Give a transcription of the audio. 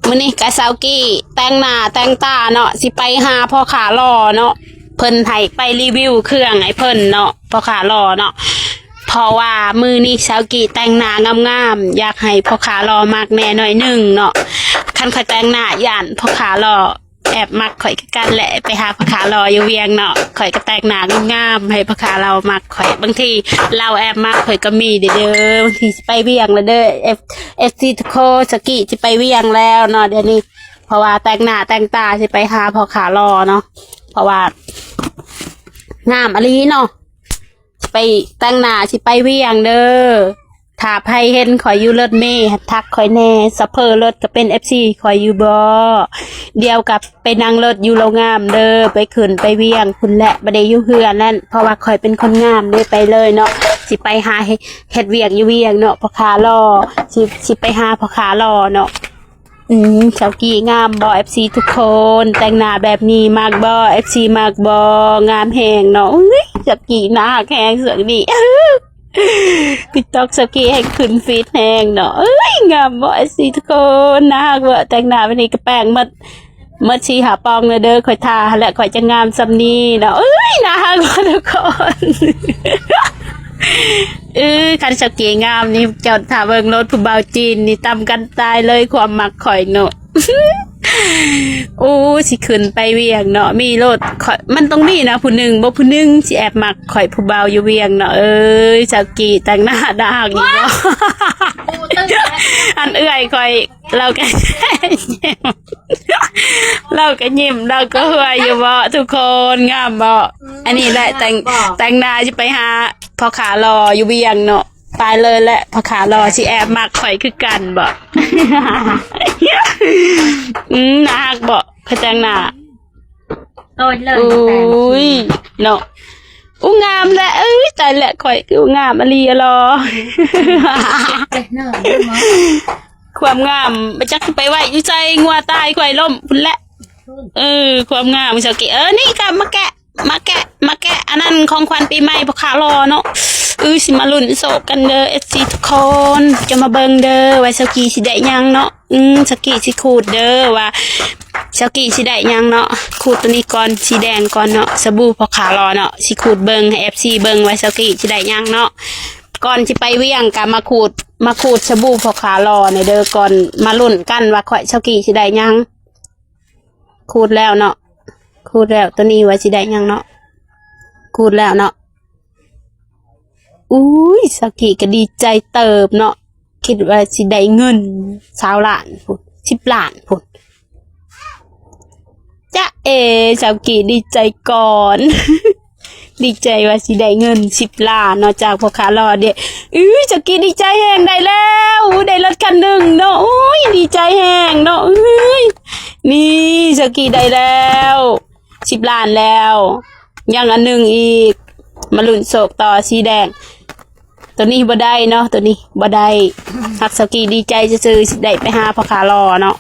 ມື້ນີ້ກະສາວກີ້ແຕ່ງໜ້າແຕ່ງຕາເນາະ ຊິໄປຫາພໍ່ຄ້າຫຼໍ່ເນາະ ເພິ່ນໃຫ້ໄປຣີວິວເຄື່ອງໃຫ້ເພິ່ນເນາະ ພໍ່ຄ້າຫຼໍ່ເນາະ ເພາະວ່າມື້ນີ້ສາວກີ້ແຕ່ງໜ້າງາມໆ ຢາກໃຫ້ພໍ່ຄ້າຫຼໍ່ມັກແດ່ໜ້ອຍໜຶ່ງເນາະ ຄັນຂ້ອຍແຕ່ງໜ້າຢ້ານພໍ່ຄ້າຫຼໍ່ ແອບມັກຂ້ອຍຄືກັນແຫຼະ ໄປຫາພໍ່ຄ້າຫຼໍ່ຢູ່ວຽງເນາະ ຂ້ອຍກໍແຕ່ງໜ້າງາມໆ ໃຫ້ພໍ່ຄ້າຫຼໍ່ມັກຂ້ອຍ ບາງທີລາວແອບມັກຂ້ອຍກໍມີເດ້ ບາງທີຊິໄປວຽງແລ້ວເດີ ເອັຟ ເອັຟຊີທຸກຄົນ ສາວກີ້ຊິໄປວຽງແລ້ວເນາະ ດຽວນີ້ ເພາະວ່າແຕ່ງໜ້າແຕ່ງຕາຊິໄປຫາພໍ່ຄ້າຫຼໍ່ເນາະ ເພາະວ່າງາມອີ່ຫຼີເນາະ ຊິໄປແຕ່ງໜ້າ ຊິໄປວຽງເດີ ຖ້າໃຜເຫັນຂ້ອຍຢູ່ລົດເມ ທັກຂ້ອຍແດ່ ຊອບເຟີລົດກໍເປັນເອັຟຊີຂ້ອຍຢູ່ບໍ ດຽວກໍໄປນັ່ງລົດຢູ່ໂລງງາມເດີ ໄປຂຶ້ນໄປວຽງພຸ້ນແຫຼະ ບໍ່ໄດ້ຢູ່ເຮືອນນັ້ນ ເພາະວ່າຂ້ອຍເປັນຄົນງາມເດ້ ໄປເລີຍເນາະ ຊິໄປຫາເຮັດ ເຮັດວຽກຢູ່ວຽງເນາະ ພໍ່ຄ້າຫຼໍ່ ຊິ ຊິໄປຫາພໍ່ຄ້າຫຼໍ່ເນາະ. ອືມ ສາວກີ້ງາມບໍ່ ເອັຟຊີທຸກຄົນ ແຕ່ງໜ້າແບບນີ້ມັກບໍ່ ເອັຟຊີມັກບໍ່ ງາມແຮງເນາະ ອຸ້ຍ ສາວກີ້ໜ້າຮັກແຮງຊ່ວງນີ້ ຕິກຕັອກ ສາວກີ້ແຮງຂຶ້ນຟີດແຮງເນາະ ເອີຍ ງາມບໍ່ ເອັຟຊີທຸກຄົນ ໜ້າຮັກບໍ່ ແຕ່ງໜ້າແບບນີ້ກໍແປງໝົດ ໝົດສີ່ຫ້າປ່ອງແລ້ວເດີ ຂ້ອຍທາຫັ້ນແຫຼະ ຂ້ອຍຈະງາມສ່ຳນີ້ເນາະ ເອີຍ ໜ້າຮັກບໍ່ທຸກຄົນ. ເອີ ຄັນສາວກີ້ງາມນີ້ ເຈົ້າຖ້າເບິ່ງໂລດ ຜູ້ບ່າວຈີນນີ້ຕຳກັນຕາຍເລີຍ ຄວາມມັກຂ້ອຍເນາະ ໂອ້ ຊິຂຶ້ນໄປວຽງເນາະ ມີໂລດ ຂ້ອຍ ມັນຕ້ອງມີນະ ຜູ້ໜຶ່ງບໍ່ ຜູ້ໜຶ່ງຊິແອບມັກຂ້ອຍ ຜູ້ບ່າວຢູ່ວຽງເນາະ ເອີຍ ສາວກີ້ແຕ່ງໜ້າໜ້າຮັກຢູ່ບໍ່ ອັນເອື້ອຍຂ້ອຍ ລາວກໍ ລາວກໍຍິ້ມ ລາວກໍຫົວຢູ່ບໍ່ທຸກຄົນ ງາມບໍ່ ອັນນີ້ແຫຼະ ແຕ່ງ ແຕ່ງໜ້າຊິໄປຫາພໍ່ຄ້າຫຼໍ່ຢູ່ວຽງເນາະ ຕາຍເລີຍແຫຼະ ພໍ່ຄ້າຫຼໍ່ຊິແອບມັກຂ້ອຍຄືກັນບໍ ອືມ ໜ້າຮັກບໍ ຂ້ອຍແຕ່ງໜ້າ ໂອ້ຍເລີຍ ໂອ້ຍເນາະ ອູ້ງາມແຫຼະ ເອີຍ ຕາຍແຫຼະ ຂ້ອຍຄືງາມອີ່ຫຼີຫຼໍ່ ຄວາມງາມບໍ່ຈັກໄປໄວ້ຢູ່ໃສ ງົວຕາຍ ຄວາຍລົ້ມພຸ້ນແຫຼະ ເອີ ຄວາມງາມ ສາວກີ້ ເອີ ນີ້ກໍມາແກະ ມາແກະ ມາແກະ ອັນນັ້ນຂອງຂວັນປີໃໝ່ພໍ່ຄ້າຫຼໍ່ເນາະ ອື ຊິມາລຸ້ນໂຊກກັນເດີ ເອັຟຊີທຸກຄົນ ຈະມາເບິ່ງເດີວ່າສາວກີ້ຊິໄດ້ຫຍັງເນາະ ອື ສາວກີ້ຊິຂູດເດີວ່າສາວກີ້ຊິໄດ້ຫຍັງເນາະ ຂູດໂຕນີ້ກ່ອນ ສີແດງກ່ອນເນາະ ສະບູພໍ່ຄ້າຫຼໍ່ເນາະ ຊິຂູດເບິ່ງໃຫ້ເອັຟຊີເບິ່ງວ່າສາວກີ້ຊິໄດ້ຫຍັງເນາະ ກ່ອນຊິໄປວຽງກະມາຂູດ ມາຂູດສະບູພໍ່ຄ້າຫຼໍ່ແດ່ເດີ ກ່ອນ ມາລຸ້ນກັນວ່າຂ້ອຍ ສາວກີ້ຊິໄດ້ຫຍັງ. ຂູດແລ້ວເນາະ ຂູດແລ້ວ ໂຕນີ້ວ່າຊິໄດ້ຫຍັງເນາະ ຂູດແລ້ວເນາະ ອຸ້ຍ ສາວກີ້ກໍດີໃຈເຕີບເນາະ ຄິດວ່າຊິໄດ້ເງິນຊາວລ້ານພຸ້ນ ສິບລ້ານພຸ້ນ ຈ໊ະເອ ສາວກີ້ດີໃຈກ່ອນ ດີໃຈວ່າຊິໄດ້ເງິນສິບລ້ານເນາະ ຈາກພໍ່ຄ້າຫຼໍ່ເດ້ ອື ສາວກີ້ດີໃຈແຮງ ໄດ້ແລ້ວ ໄດ້ລົດຄັນໜຶ່ງເນາະ ໂອ້ຍ ດີໃຈແຮງເນາະ ເອີຍ ນີ້ ສາວກີ້ໄດ້ແລ້ວ ສິບລ້ານແລ້ວ ຍັງອັນໜຶ່ງອີກ ມາລຸ້ນໂຊກຕໍ່ ສີແດງ ໂຕນີ້ບໍ່ໄດ້ເນາະ ໂຕນີ້ບໍ່ໄດ້ ຮັກສາວກີ້ດີໃຈຊື່ໆ ຊິໄດ້ໄປຫາພໍ່ຄ້າຫຼໍ່ເນາະ